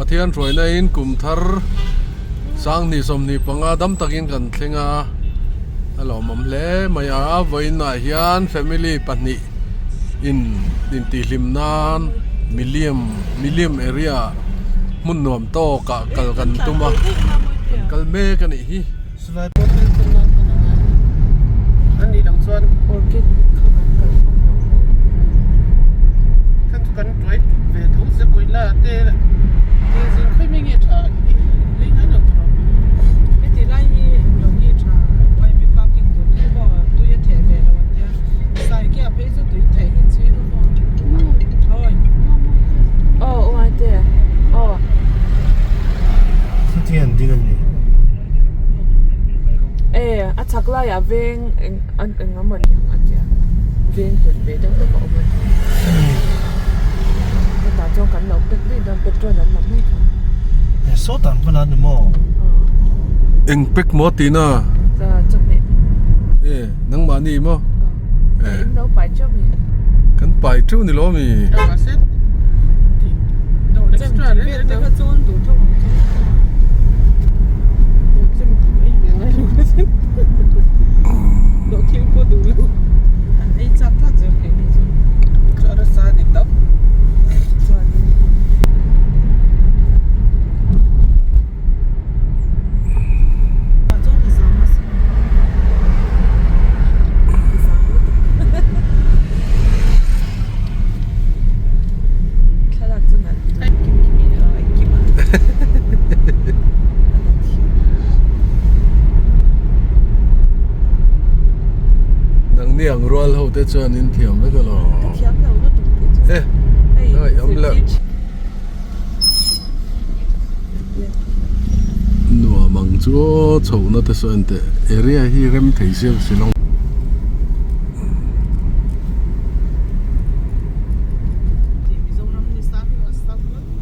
Pathian hruaina in kum thar Sanghnih 25 dam takin kan thleng a, a lawmawm hle mai a. Vawiinah hian family pahnih in intihhlim nan milium milium area hmun nuam tawkah kal kan tum a, kan kal mek a nih hi. E a chhak laiah veng eng an eng a mawni ang a tia veng hlun ve deuh deuh a awm a ni hetah chuan kan lo pack daih dawn petrol an la mai kha. E sawtah an va la ni maw? Eng pack maw tihna? Chawhmeh. E nangmahni maw? E in lo pai teuh mi? Kan pai teuh ni lo mi? Nangni ang rual ho te chuan in thiam vek alo. E ai awm le. Nuam ang chu aw chhohna te saw en teh area hi rem thei siam si lo.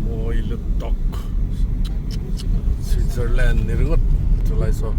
Mawi lutuk Switzerland ni ringawt chulai saw.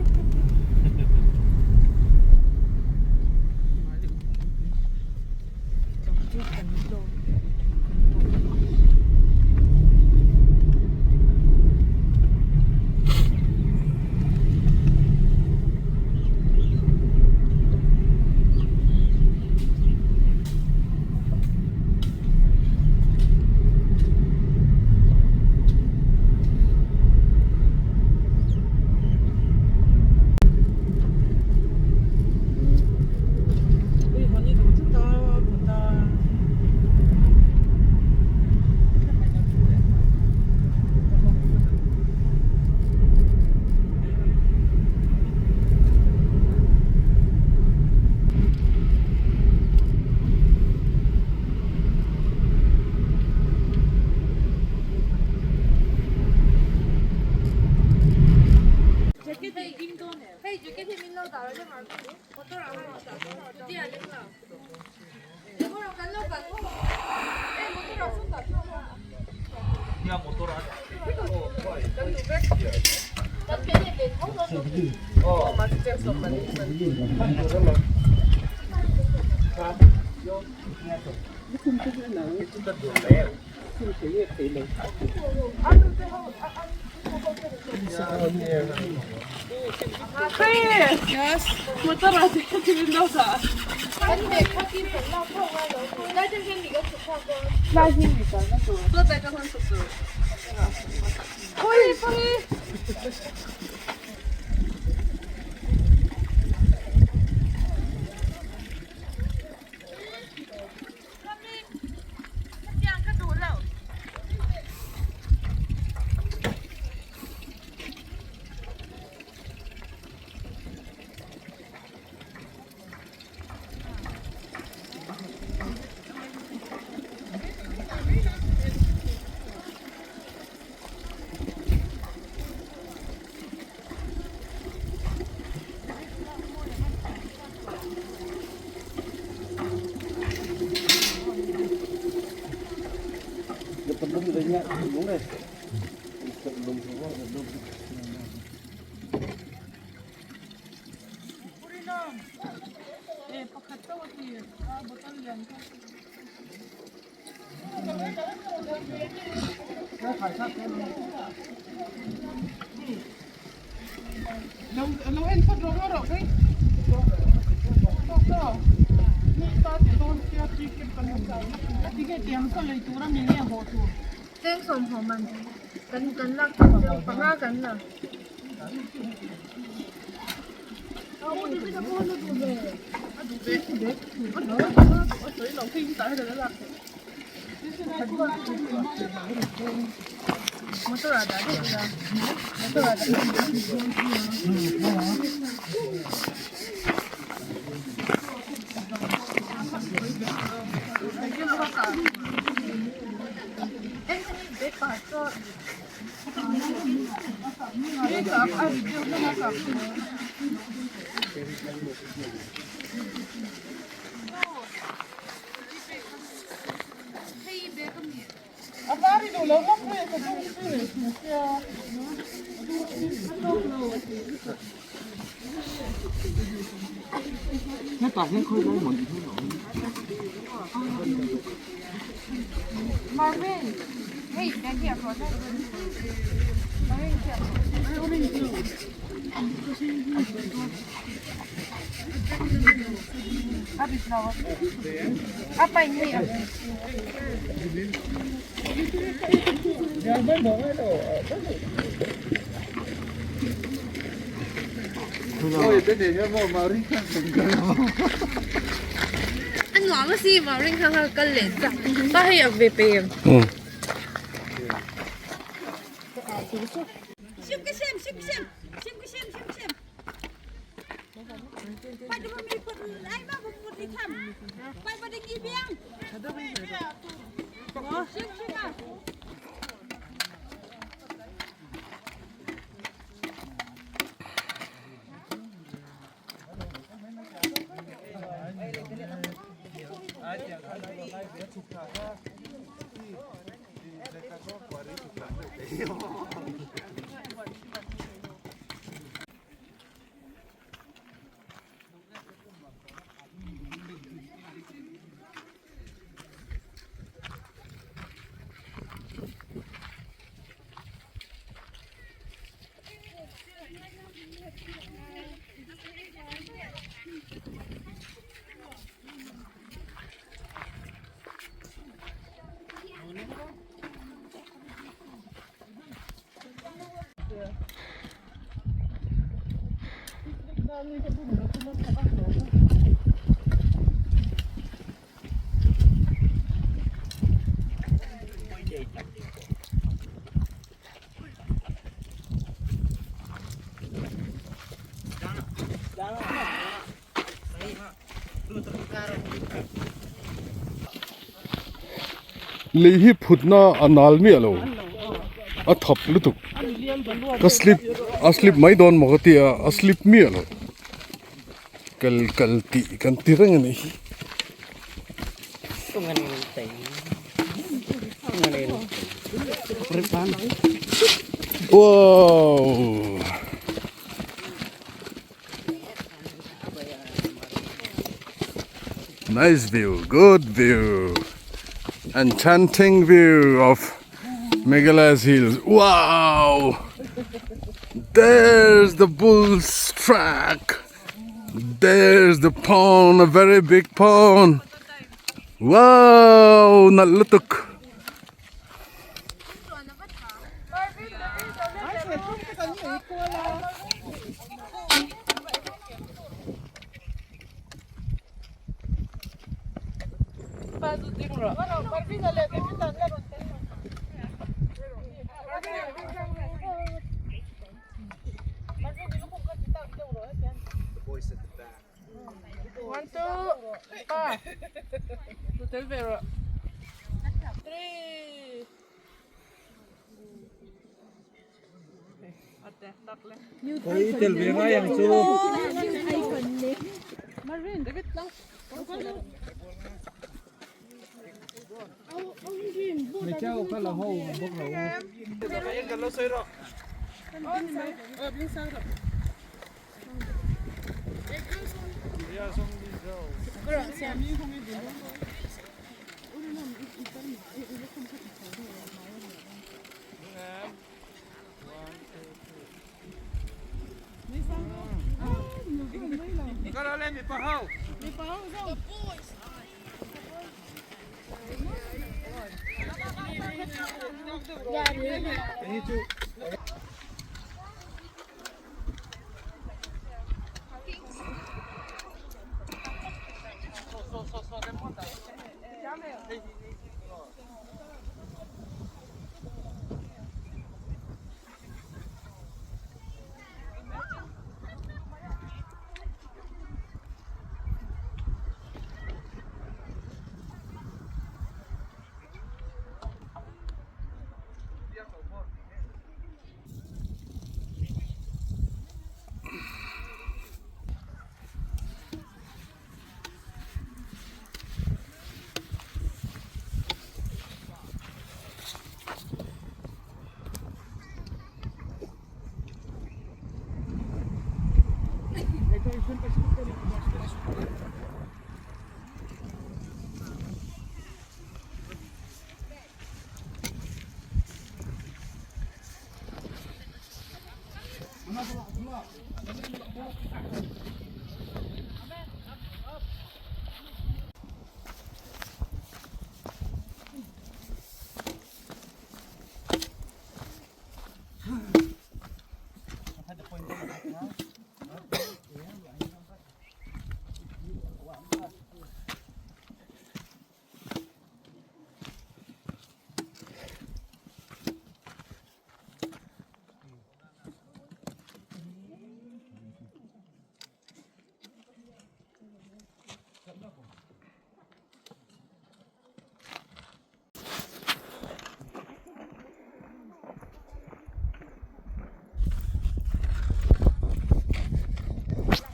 Lei hi phutna a nal miah lo a thap lutuk ka slip a slip mai dawn maw ka ti a a slip miah lo kal kal tih kan ti reng a nih hi. Wow. Nice view, good view. Enchanting view of Meghalaya's hills. Wow! There's the bull's track. There's the pond, a very big pond. Wow, nalh lutuk.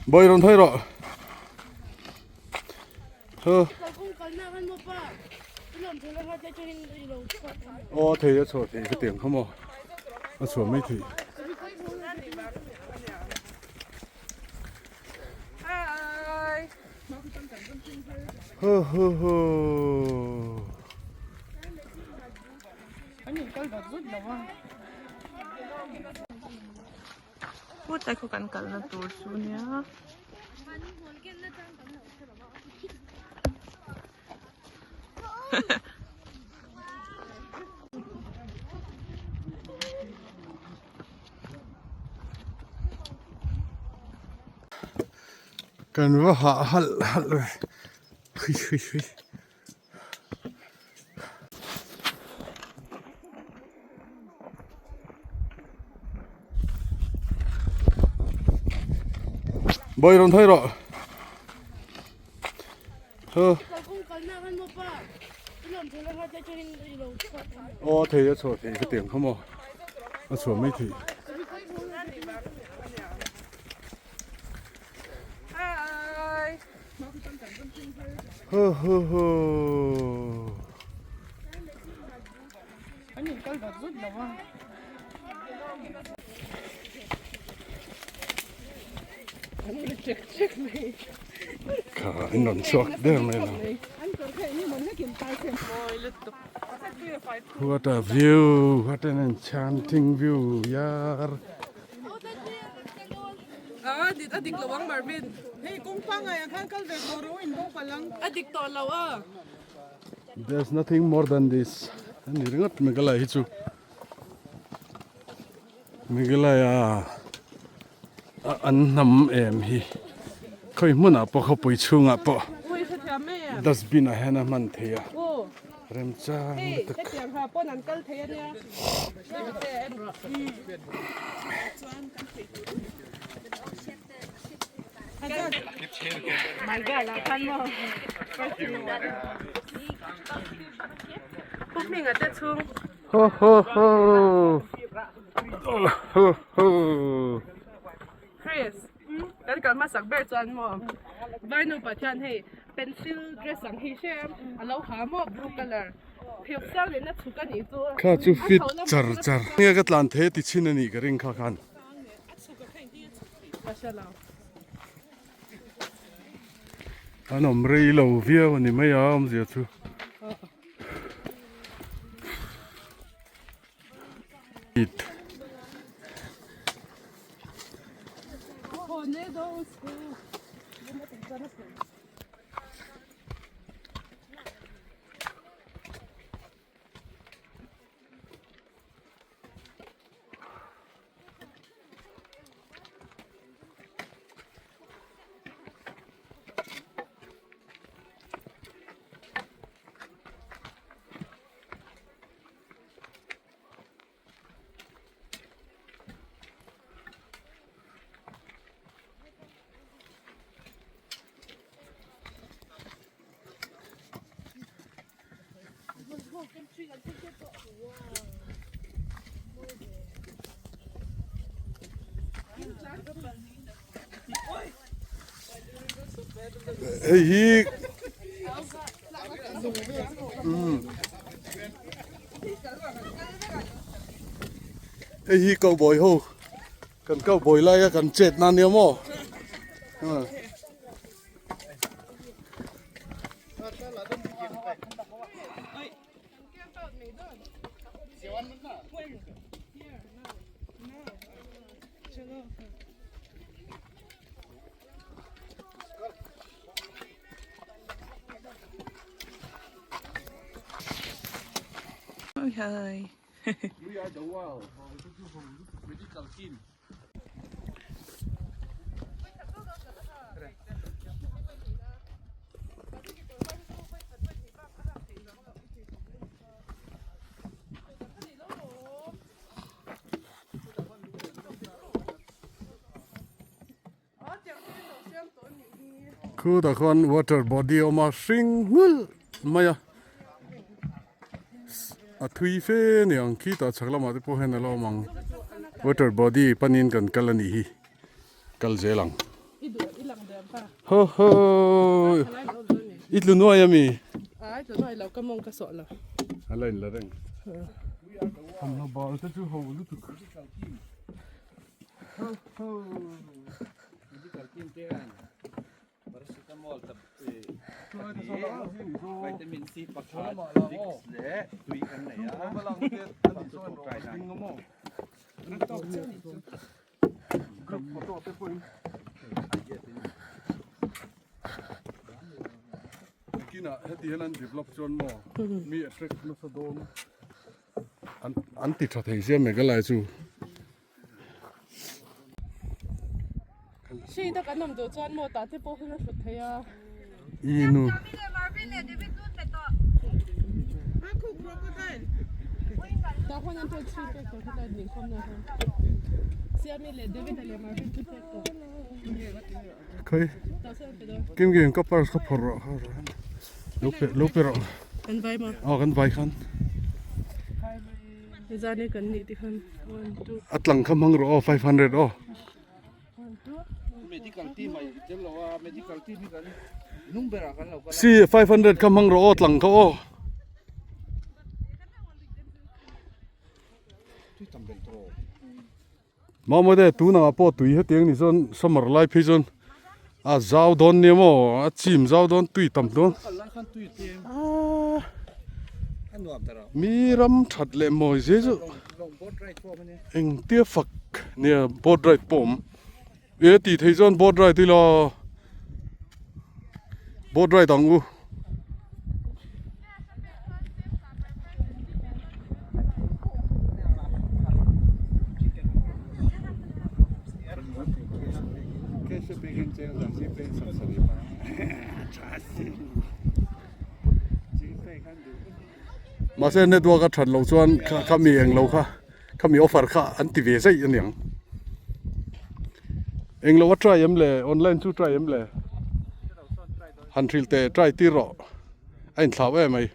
Bawi rawn thawi rawh. Aw thei a chhuah thei ka tiang kha maw a chhuah mai thei. Ho ho ho. Putlai khaw kan kalna tur chu nia. Kan va hah halh halh ve hui hui hui. Bawi rawn thawi rawh. Aw thei a chhuah thei ka tiang kha maw a chhuah mai thei. Ho ho ho. Kha in rawn chhuak der mai lo. What a view, what an enchanting view, yaar. A dik lo ang Marvin. Hei kawng pangai ah khan kal ve tawh rawh in bo palh ang. A dik tawh lo a. There's nothing more than this. Ani ringawt Meghalaya hi chu. Meghalaya a an hnam em hi. Khawi hmunah pawh khawpui chhungah pawh dustbin ah hian a hman thei a. Remchang lutuk. Hetiang ha pawn an kal thei ania. Ho ho ho. Ho ho. Chris, kan kal hmasak ber chuan maw Vainu Pathian hei pencil dress ang hi hre a lo ha maw blue color pheuh siang leh na chhuk a nih chu. Kha chu fit char char. Nge ka tlan thei a ti chhin a nih ka ring kha khan. An awm rei lo viau a ni mai a awmzia chu. It. Hei hi hei hi cowboy ho kan cowboy laia kan chet na nia maw. Hi. We are the world. Medical team. Khutah khuan water body a awm a hring nghulh mai a a thui fe a ni ang khitah chhak lamah te pawh hian a lo awm ang water body panin kan kal a nih hi kal zel ang haw haw i tlu nuai ami a la in la reng thawmhnaw bal te chu ho lutuk. Kinah heti hian an develop chuan maw mi attract nasa dawn an ti tha thei sia Meghalaya chu. Hri tak an awm duh chuan maw tah te pawh hun a hrut thei a. I nu. Tah huan an chuan hri pek tawh kha nih khawm na kha. Siami leh David-a leh Marvin chu pek tawh. Khawi. Tah sawn pe dawn. Kim kim ka purse ka phawrh rawh kha lo pe lo pe rawh. Kan vai maw? Aw kan vai khan. Zan kan nih ti khan 1 2 A tlang kha hmang rawh aw 500 aw. Medical team a tel lo a medical team hi kan hnung berah kan lo kal a. Si 500 kha hmang rawh aw tlang kha aw. Tui tam bel tawh aw. Mamawite tunah pawh tui hetiang ni chuan summer lai phei chuan a zau dawn nia maw a chim zau dawn tui tam dawn. Mi ram that leh mawi zia chu engtia fak nia boat ride pawh awm e tih theih chuan boat ride ila boat ride ang u. Mahse network a that loh chuan khami englo kha khami offer kha an ti ve zaih a niang. Englo a try em le online chu try em le han hrilh teh try tir rawh a inthlau em mai.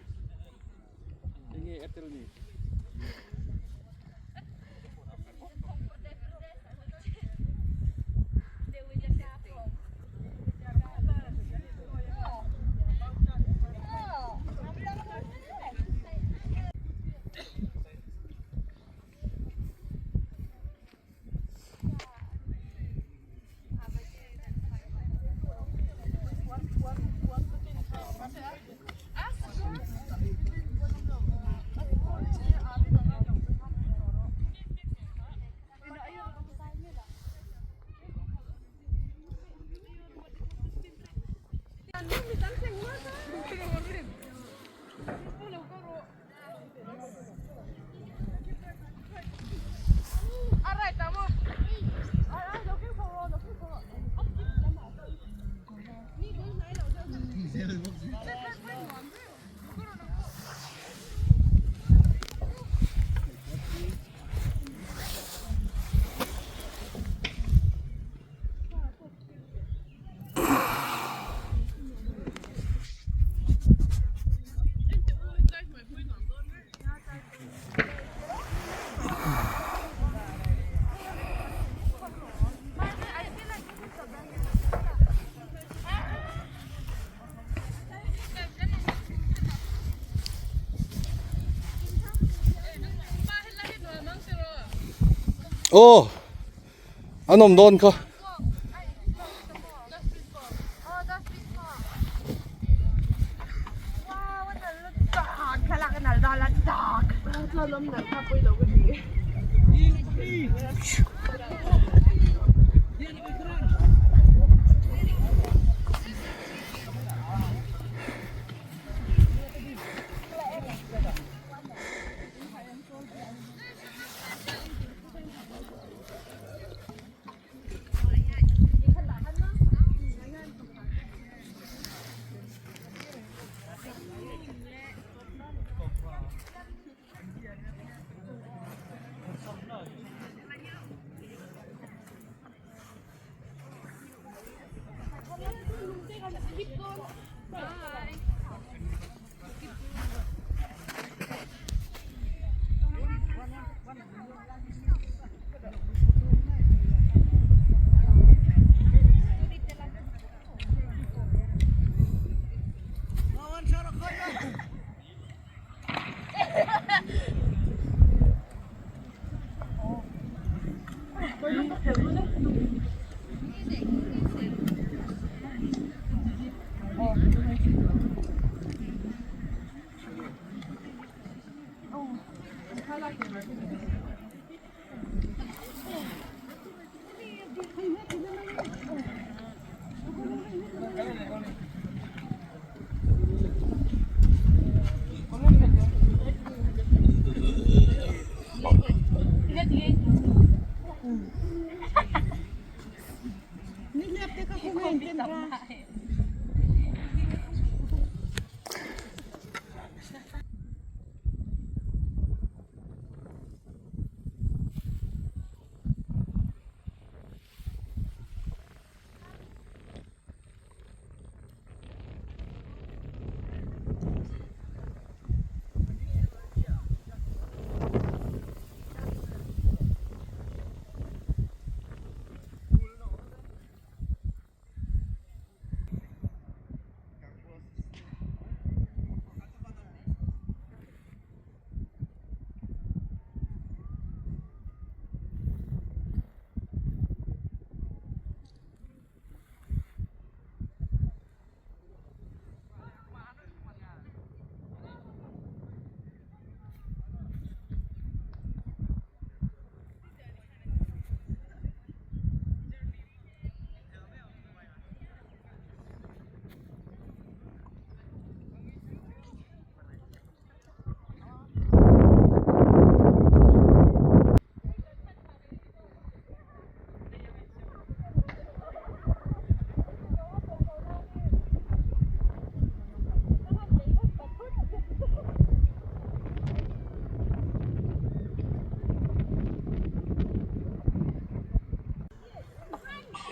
Aw an awm dawn kha.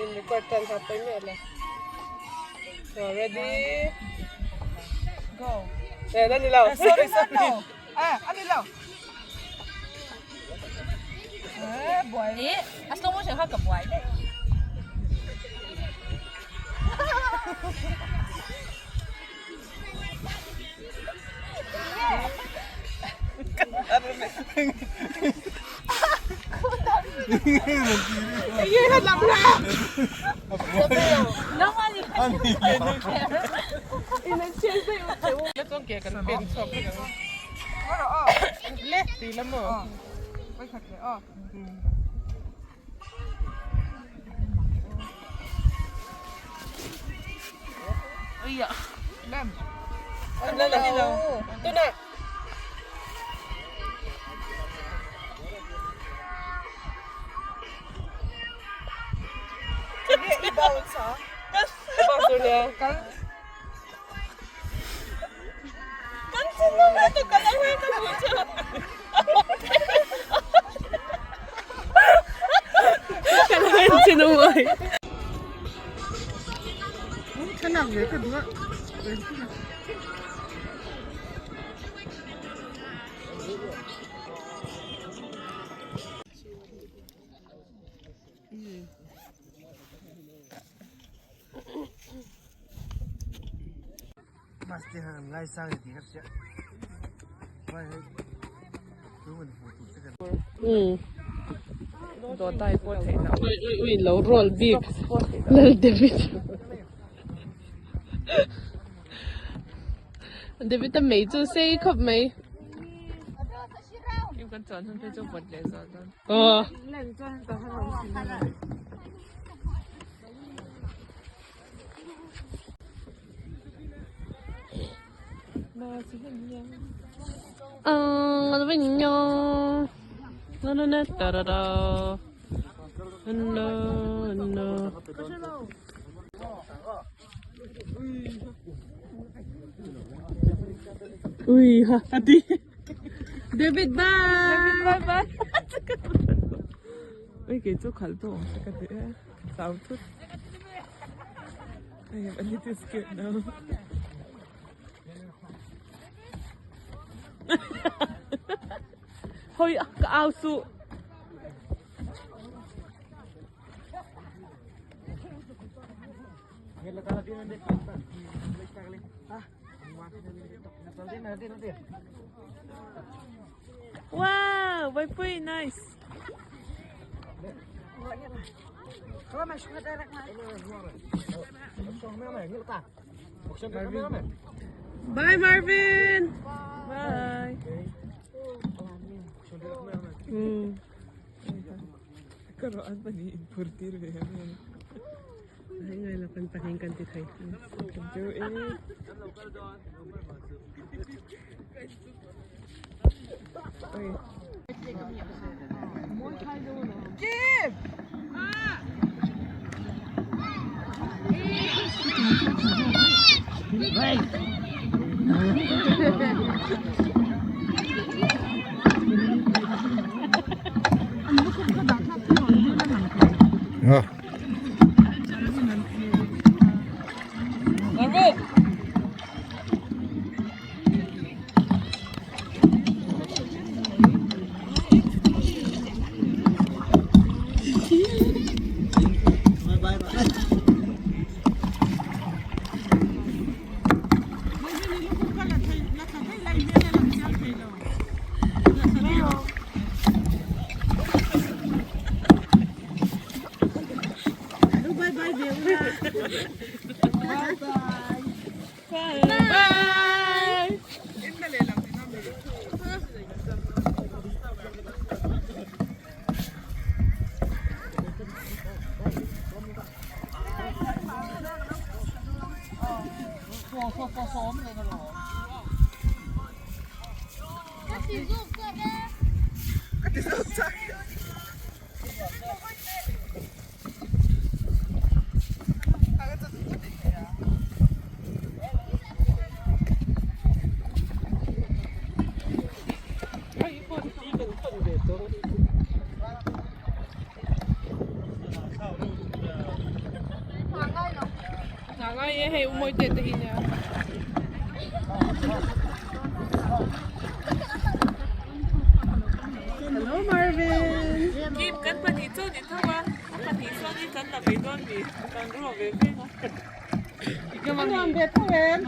In record tan kha pawih miah lo. So ready go. Eh na ni lo. Sorry sorry. Eh ani lo. Eh buai. Eh, a slow motion kha ka buai deh. Dawtai pawh theih loh. Ui ui ui lo roll bik Lal David. David a mei chu sei khawp mai. Kim kan chuan hun phei chu vawt leh zual dawn. Aw. Ui ha ati David bye David bye bye Ui kei chu khal tu awm se ka ti e chau thut I am a little scared now. Hoi ka au suh. Wow, Vaipui nice. Bye Marvin. Bye. Ka rawh an pahnih in phur tir ve em em. Hei ngai lo kan pahnih kan ti thei. Kan chu e. Oi. Ngai e hei umawi te te hi nia. Hello Marvin. Kim kan pahnih chu ni tho a, a pahnih chuan i kan la mai dawn mi, kan ruah ve ve a. A nuam ve tho em?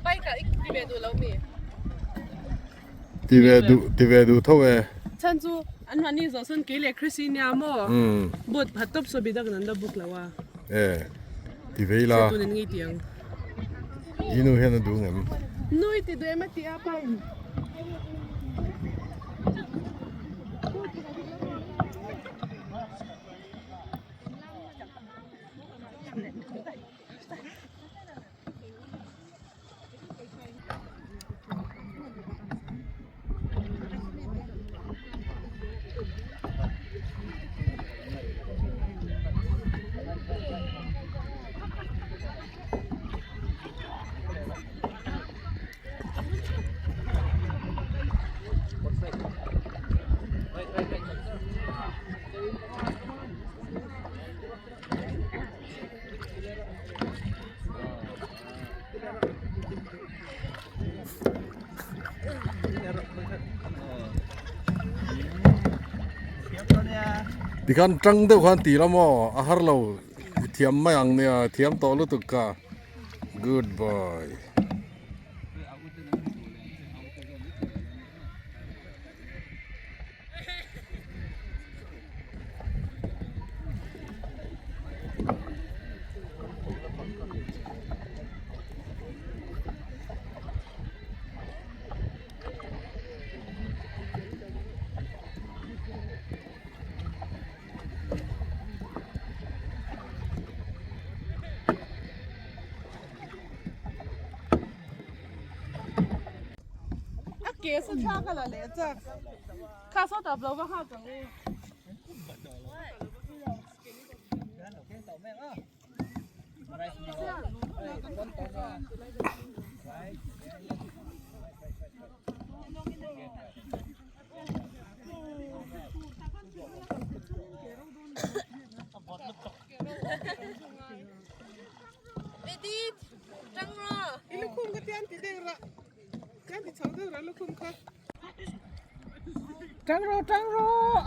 Bike ah i ti ve duh lo mi? Ti ve duh ti ve duh tho e. Chhan chu an mahni zawh sawn kei leh Chrissy nia maw boat phat tawp saw bidak nan la book lo a. E ti ve ila. Tun an ngei ti ang. I nu hian a duh ngem? Nu i ti duh em a ti a pa in. Tikhan tang deuh khan ti la maw a har lo i thiam mai ang nia thiam tawh lutuk ka good boy. Ke sa thla ka la leh chak. Kha sawtah lo va nghak ang u. I lukhum kha tian ti deuh rah. Tian ti chho deuh rah lukhum kha. Tang rawh tang rawh.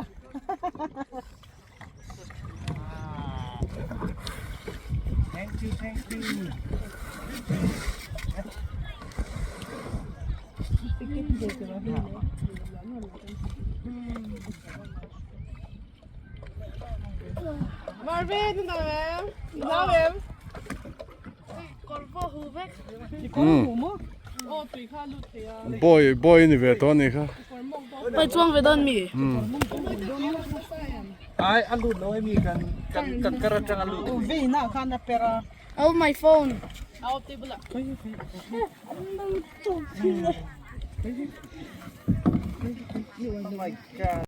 Thank you, thank you. Marvin, i nau em? I nau em? Boy boy ni ve tawh a nih kha. Pai chuang ve dawn mi? Ai a lut lo emi kan kan kan kar atang a lut. Oh my phone. Oh my god.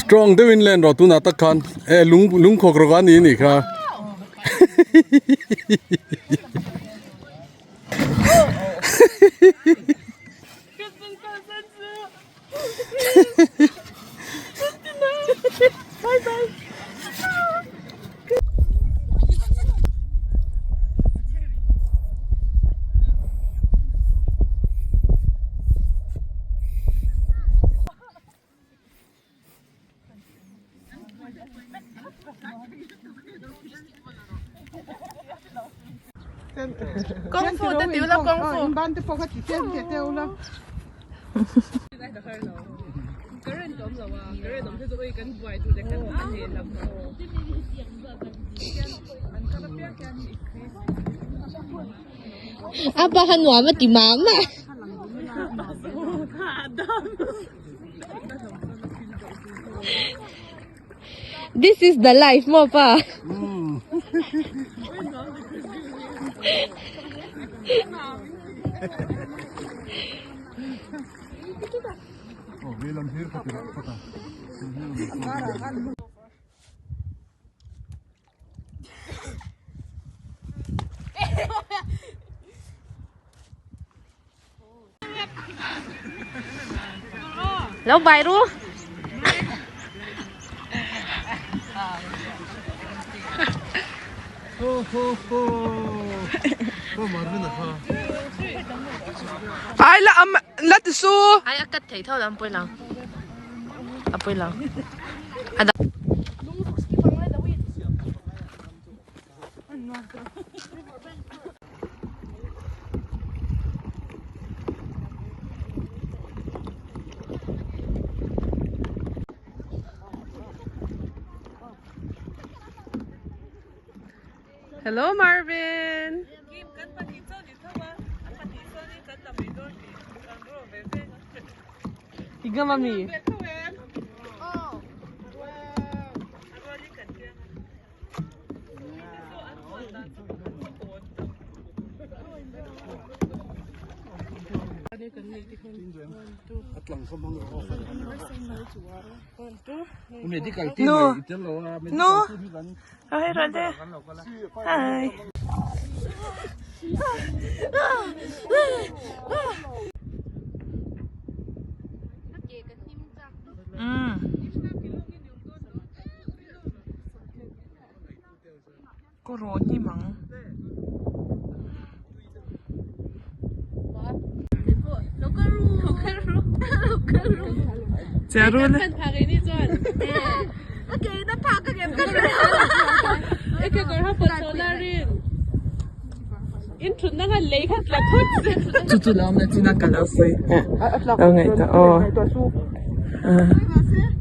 Strong deuhin len rawh tunah tak khan eh lung lungkhawk rawk a ni anih kha. Kung fu te ti ula kung fu. Ban te pawh kha ti tlem teh teh ula. Current awm lo a, current awm te chu ui kan buai tur leh kan a hle lam. Apa kha nuam a ti mah mah. This is the life maw pa. Lo bai ru. Ho ho ho. Ho Marvin a kha. Ai la am la ti su. Ai a cut thei tho lam pui lang. A pui lang. Hello Marvin. Tiga mami. Nu. Nu. Hai rồi đi. Hai. Ko rawn hi mang. Che ru le. Chu chu lam na china ka lo sawi. Lo ngaih ta aw.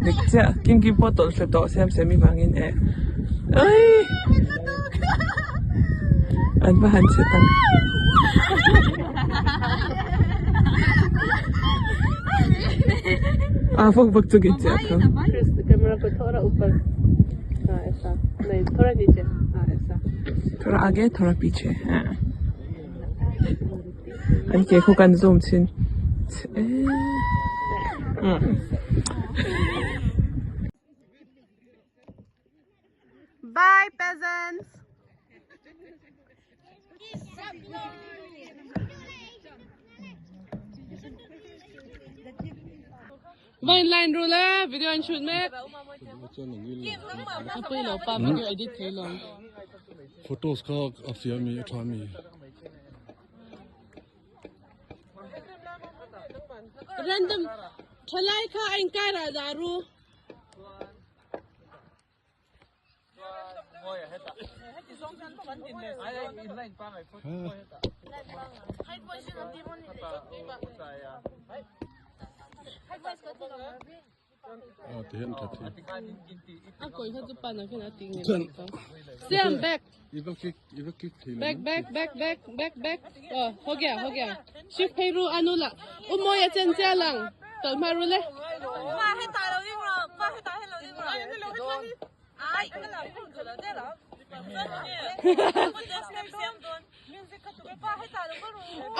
Dik chiah kim kim pawh tawlh thla tawh siam siam i vangin e. Oi! An va han che tak. A vak vak chu ke chiah kha. Thoda aage thoda piche ha. An ke khu kan zoom chhin. Bye peasants. Vain line ru le video an shoot mek. A pui lo pa video edit thei lo. Photos kha a fiah mi a tha mi. Random thalai kha a inkai rah dah ru. A kawi kha chu pan ah khin a ti ngei mai ka. Siam back. Back back back back back back. Oh ho gya ho gya. Shift phei ru anu la. U mawi a chen chia lang. Tawlh hma ru le.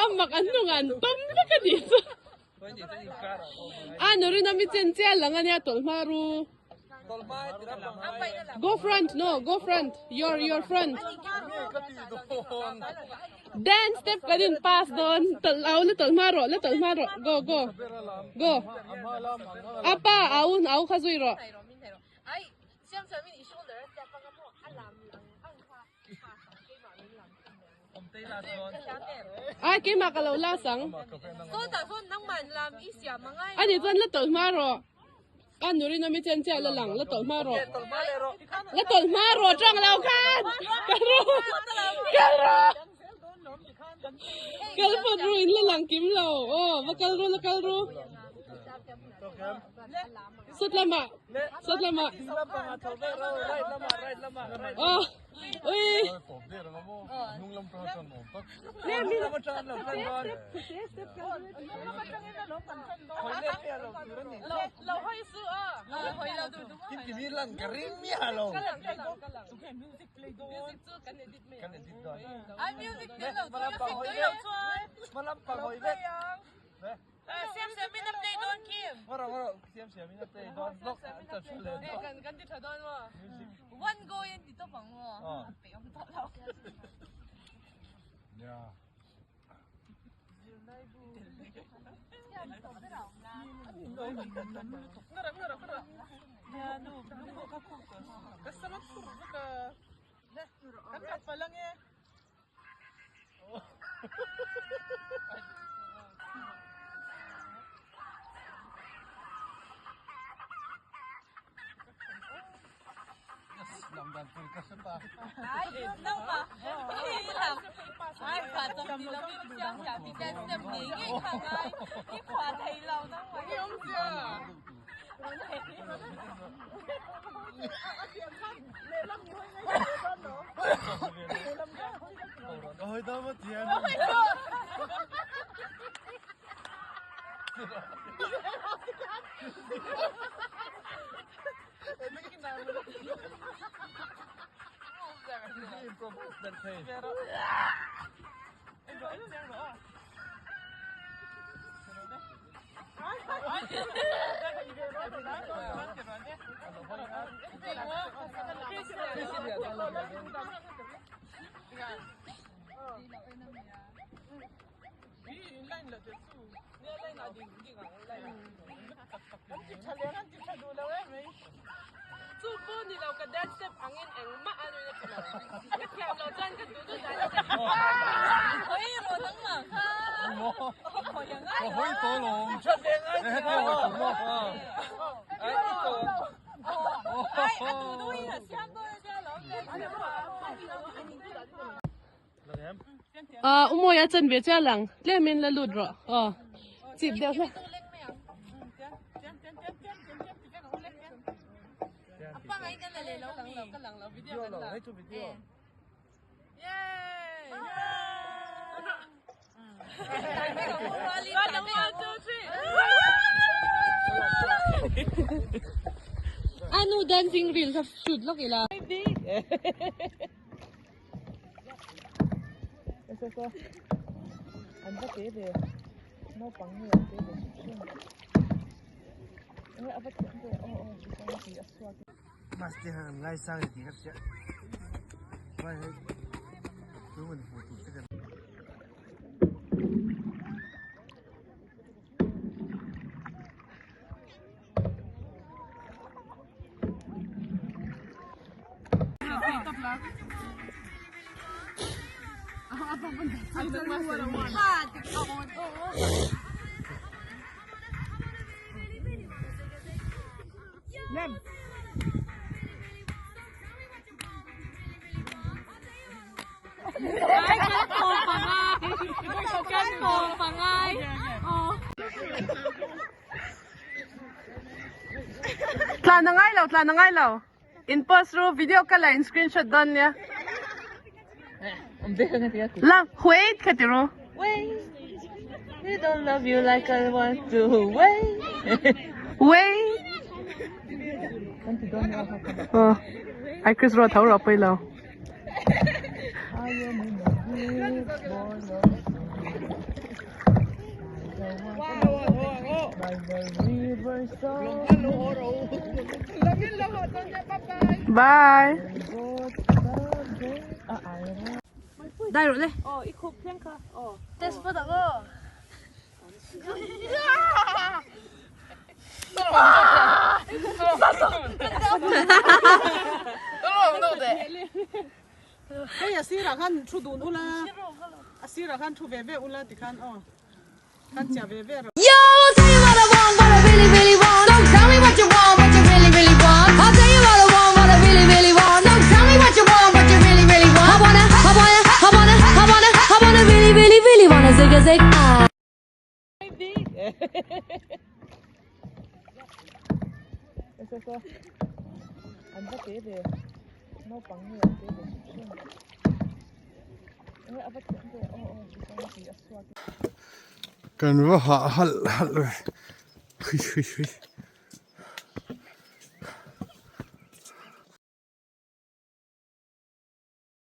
A mak an hnungah an pam vek a nih chu. A nurin a mi chen chiah lang a nia tawlh hma ru. Go front no go front your your front. Dance step kan in pass dawn tawlh au la tawlh hma rawh la tawlh hma rawh go go go. Apa au au kha zui rawh. Ai keimah ka lo la sang. Ani chuan la tawlh hma rawh. A nurin a mi chen chiah la lang la tawlh hma rawh. La tawlh hma rawh tang lo khan. Ka ru. Ka ru. Kal phawt ru in la lang kim lo aw va kal ru la kal ru sawt lamah sawt lamah aw ui Chu pawh ni lo ka dance step angin engmah a nuih na ti lo. Ka thiam lo chuan ka duh duh dan step. Ah Umawi a chan ve chiah lang tlemin la lut rawh aw chip deuh hlek. Anu dancing reel kha shoot lawk ila. Tlan a ngai lo tlan a ngai lo in post ru video ka la in screenshot dawn nia la wait ka ti ru We don't love you like I want to wait wait oh ai Chris ro tho ro pui lo Bye. Dai rawh le. Aw i khup thleng kha aw. Test phawt ang aw. Hei a sirah khan thu dun ula a sirah khan thu ve ve ula tikhan aw khan chiah ve ve rawh. Yo, I'll tell you what I want, what I really, really want. Don't tell me what you want, what you really, really want. I'll tell you what I want, what I really, really want. Don't tell me what you want, what you really, really want. I wanna, I wanna, I wanna, I wanna, I wanna. What I really, really, really want is zig a zig ah. Kan va hah halh halh ve hui hui hui.